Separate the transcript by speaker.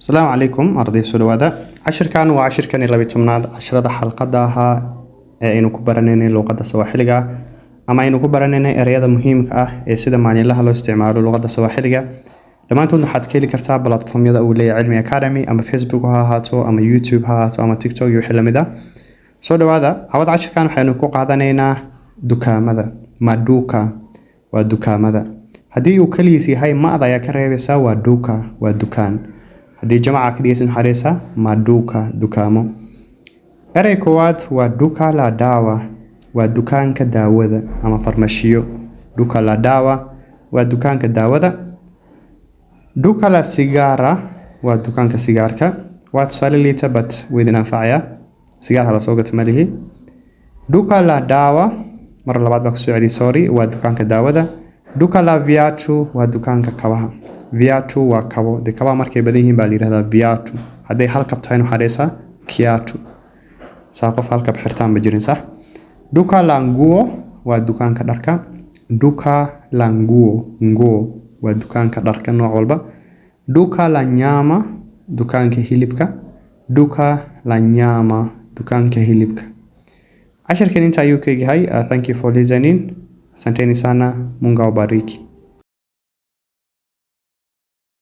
Speaker 1: Asalaamu calaykum arday, soo dhawaada. Cashirkan waa cashirkan 12aad casharada xalqada ahaa ee aynu ku baranaynay luqadda Sawaaxiliga ama aynu ku baranaynay ereyada muhiimka ah ee sida maalinlaha loo isticmaalo luqadda Sawaaxiliga. Dhammaantood waxaad ka heli kartaa platformyada uu leeyahay Cilmi Academy, ama Facebook ha ahaato ama YouTube ha ahaato ama TikTok iyo wixii lamid ah. Soo dhawaada. Cawad cashirkan waxaynu ku qaadanaynaa dukaamada. Maduka waa dukaamada. Haddii uu keligiis yahay, ma'da ayaa ka reebaysaa, waa duka, waa dukaan. Haddii jamaca ka dhigaysid, waxaa dhahaysaa maduka, dukaamo. Erey koowaad waa duka la dawa, waa dukaanka daawada ama farmashiyo. Duka la dawa waa dukaanka daawada. Duka la sigara waa dukaanka sigaarka. Waa tusaale liita, but wuu idin anfacayaa. Sigaar hala soo gato malihi. Duka la dawa mar labaad baa kusoo celiyay, sorry, waa dukaanka daawada. Duka la viatu waa dukaanka kabaha. Viatu waa kabo. Dee kabaha markay badan yihiin baa la yihahdaa viatu. Hadday hal kab tahayna, waxaa dhahaysaa kiatu. Saa qof hal kab xirtaan ma jirin, sax? Duka la nguo waa dukaanka dharka. Duka la nguo, nguo waa dukaanka dharka nooc walba. Duka la nyama, dukaanka hilibka. Duka la nyama, dukaanka hilibka. Cashirkan inta ayuu ka yahay. Thank you for listening. Asanteni sana. Mungu awabariki.